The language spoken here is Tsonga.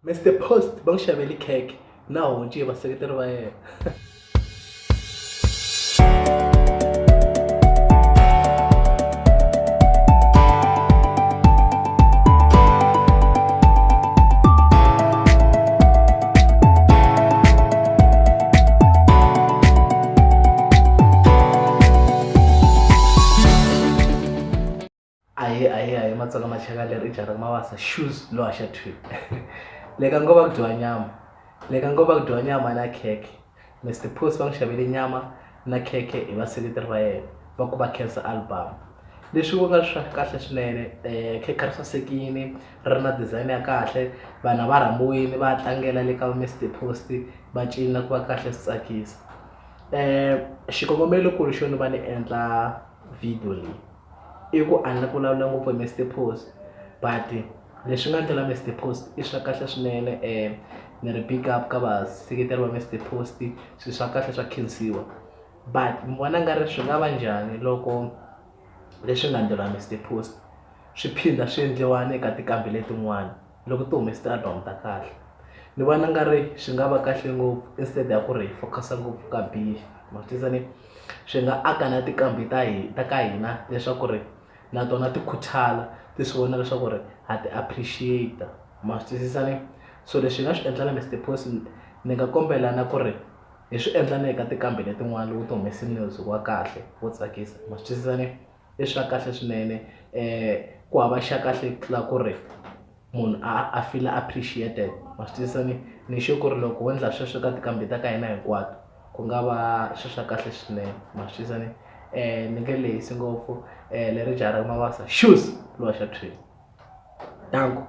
Mister Post va n'wi xavele khekhe na honci hi vaseketeri va yena. Ahee ahee ahee Matsonga machaka leri i jaha ra Mabasa shoes lo haxa thwi le ka ngo va ku dyiwa nyama le ka ngo va ku dyiwa nyama na khekhe Mister Post va n'wi xavele nyama na khekhe hi vaseketeri va yena va ku va khensa album leswi ku nga swa kahle swinene khekhe ri sasekile ri ri na design ya kahle vanhu a va rhambiwile va ya tlangela le ka Mister Post va cina ku va kahle swi tsakisa xikongomelokulu xo ni va ni endla video leyi i ku a ni la ku vulavula ngopfu hi Mister Post but leswi nga endlela Mister Post i swa kahle swinene ni ri big up ka vaseketeri va Mister Post swilo swa kahle swa khensiwa but ni vona nga ri swi nga va njhani loko leswi nga endleriwa Mister Post swi phinda swi endliwa ni ka tinqambi letin'wana loko ti humese ti-album ta kahle ni vona nga ri swi nga va kahle ngopfu instead ya ku ri hi focus-a ngopfu ka beef ma swi twisisa ni swi nga aka na tinqambi ta ta ka hina leswaku ri na tona ti khuthala ti swi vona leswaku ri ha ti appreciate ma swi twisisa ni so leswi hi nga swi endla na Mister Post ni nga kombela na ku ri hi swi endla na eka tinqambi letin'wana loko ti humese music wa kahle wo tsakisa ma swi twisisa ni i swa kahle swinene ku hava xa kahle ku tlula ku ri munhu a feel appreciated ma swi twisisa ni ni sure ku ri loko ho endla sweswo ka tinqambi ta ka hina hinkwato ku nga va swilo swa kahle swinene ma swi twisisa ni ni nge lehisi ngopfu leri jaha ra Mabasa shoes lo haxa thwi danko.